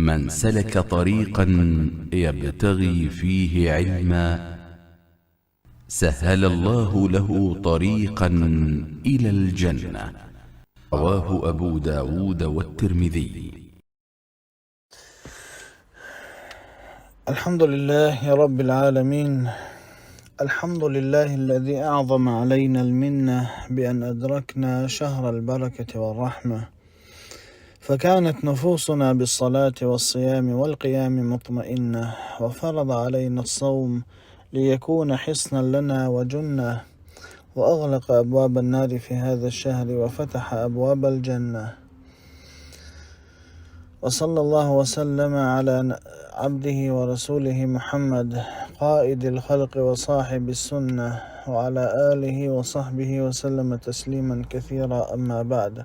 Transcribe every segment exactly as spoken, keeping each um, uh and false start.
من سلك طريقا يبتغي فيه علما سهل الله له طريقا إلى الجنة. رواه أبو داود والترمذي. الحمد لله رب العالمين. الحمد لله الذي أعظم علينا المنة بأن أدركنا شهر البركة والرحمة، فكانت نفوسنا بالصلاة والصيام والقيام مطمئنة، وفرض علينا الصوم ليكون حصنا لنا وجنة، وأغلق أبواب النار في هذا الشهر وفتح أبواب الجنة. وصلى الله وسلم على عبده ورسوله محمد، قائد الخلق وصاحب السنة، وعلى آله وصحبه وسلم تسليما كثيرا. أما بعد.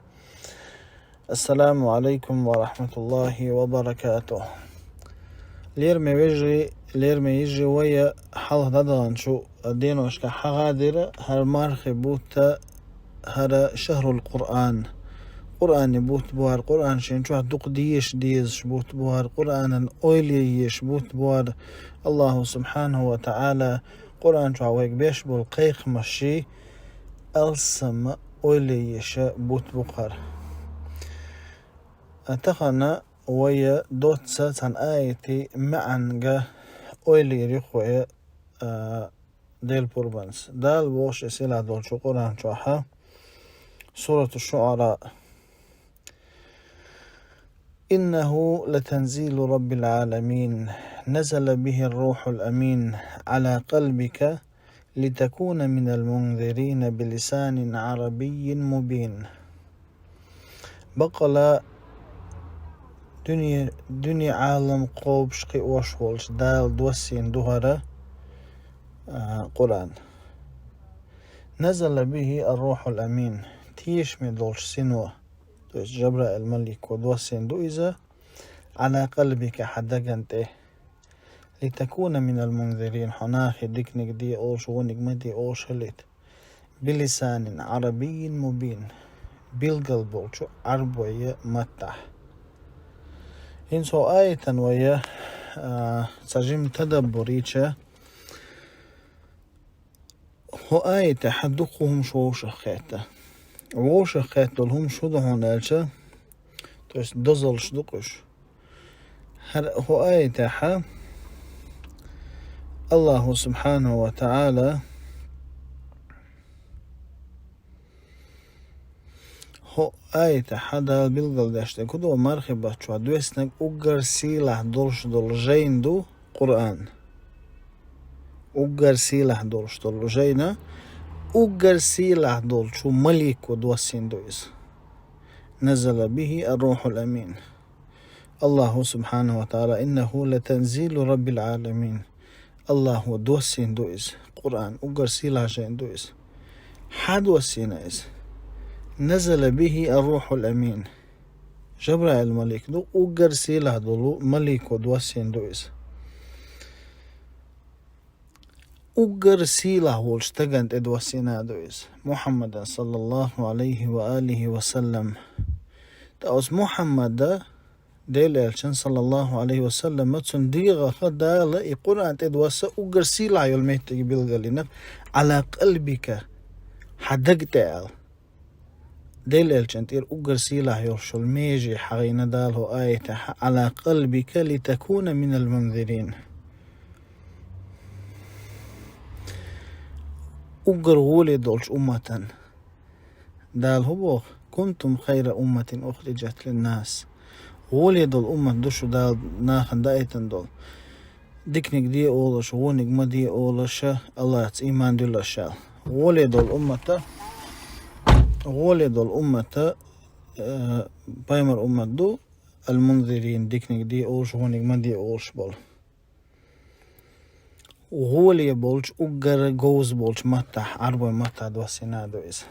السلام عليكم ورحمة الله وبركاته. Лераме вежарий, лераме йижарий, вай хьалха дӀадаханчу деношка хьагӀадира хӀара мархий бутт, хӀара шахӀрул Къуръан. Къуръане бутт бу хӀара, Къуръан шен чохь дукха деша дезаш бутт бу хӀара, Къуръанан ойла е езаш бутт бу хӀара. Аллаху субхьанаху ва таӀала Къуръан чохь вайга беш болу кхайкхамаш ший алсамма ойла е езаш бутт бу хӀара. Тахана вай доцца цхьана аятан маьӀнех ойла йийр ю-кх вай, а, Делан пурбанца. Дала боху шен сийлахь долчу Къуръан чохь, Сурату ШуӀара: إنه لتنزيل رب العالمين نزل به الروح الأمين على قلبك لتكون من المنذرين بلسان عربي مبين. Баккъала дуьне, дуьне, Ӏалам кхобуш, кхиош волчу Дала доссийна ду хӀара, а, Къуръан. نزل به الروح الأمين, тешаме долчу сино, то есть Жабраил малико доссийна ду иза, على قلبك, хьан дагана тӀе, لتكون من المنذرين, хьо нахе диканиг де олуш, вониг ма де олуш хилийта. بلسان عربي مبين, билггал болчу Ӏарбойн маттахь. ХӀинца хӀокху аятан вай, а, цхьа жима тадаббур йича, хӀокху аятехь дуккха хӀумнаш вовшах кхетта. Вовшах кхетта долу хӀумнаш хӀун ду хьуна аьлча, то есть дозаллаш ду-кх уьш. ХӀара хӀокху аятехь Аллаху субхьанаху ва таӀала хӀокху аятехь Дала билгалдеш дерг хӀун ду, мархий бутт чохь доьссинарг уггар сийлахь долуш долу жайна ду Къуръан. Уггар сийлахь долуш долу жайна, уггар сийлахь долчу малико доссийна ду иза. نزل به الروح الأمين. Аллаху субхьанаху ва таӀала: إنه لتنزيل رب العالمين. Аллахо доссийна ду иза. Къуръан уггар сийлахь жайна ду иза. Хьан доссийна иза? نزل به الروح الأمين. Жабраил малик ду, уггар сийлахь долу малико доссийна ду иза. Уггар сийлахь волчу стагана тӀе доссийна ду иза. Мухьаммадан, саллаллаху Ӏалайхи ва алихи ва саллам. Ткъа оцу Мухьаммада, Делан элчан, саллаллаху Ӏалайхи ва саллама, цунна дегӀах Дала и Къуръан тӀедосса уггар сийлахь йолу меттиг билгалйина, Ӏала къалбика, хьан даг тӀе аьлла. Делан элчан тӀера уггар сийлахь йолуш йолу меже хьахийна Дала хӀокху аятехь, Ӏала къалбика литакуна минал мунзирин. Уггар гӀоле долчу умматан. Дала хӀун боху? Кунтум хайра умматин ухриджат линнас. ГӀоле долу уммат ду шу Дала нахана даийтина долу. Диканиг де олуш, вониг ма де олуш, Аллахьца ийман дуьллуш аьлла. ГӀоле долу уммата, гӀоле долу уммата, э, пайхамар уммат ду, ал-мунзирин, диканиг де олуш, вониг ма де олуш болу. ГӀоле болчу, уггар говза болчу маттахь, Ӏарбойн маттахь доссийна ду иза.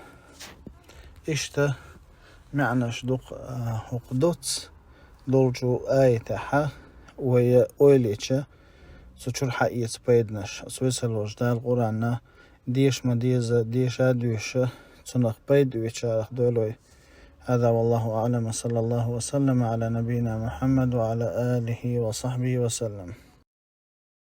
Иштта маьӀнаш ду-кх, а, хӀокху доцца долчу аятехь вай ойла йича, цу чуьра хьаэца пайданаш. Оцу весалла волчу Дала Къуръанна деша ма деза, деша а доьшуш, цунах пайда оьцучарах дойла вай. هذا والله أعلم، وصلى الله وسلم على نبينا محمد وعلى آله وصحبه وسلم.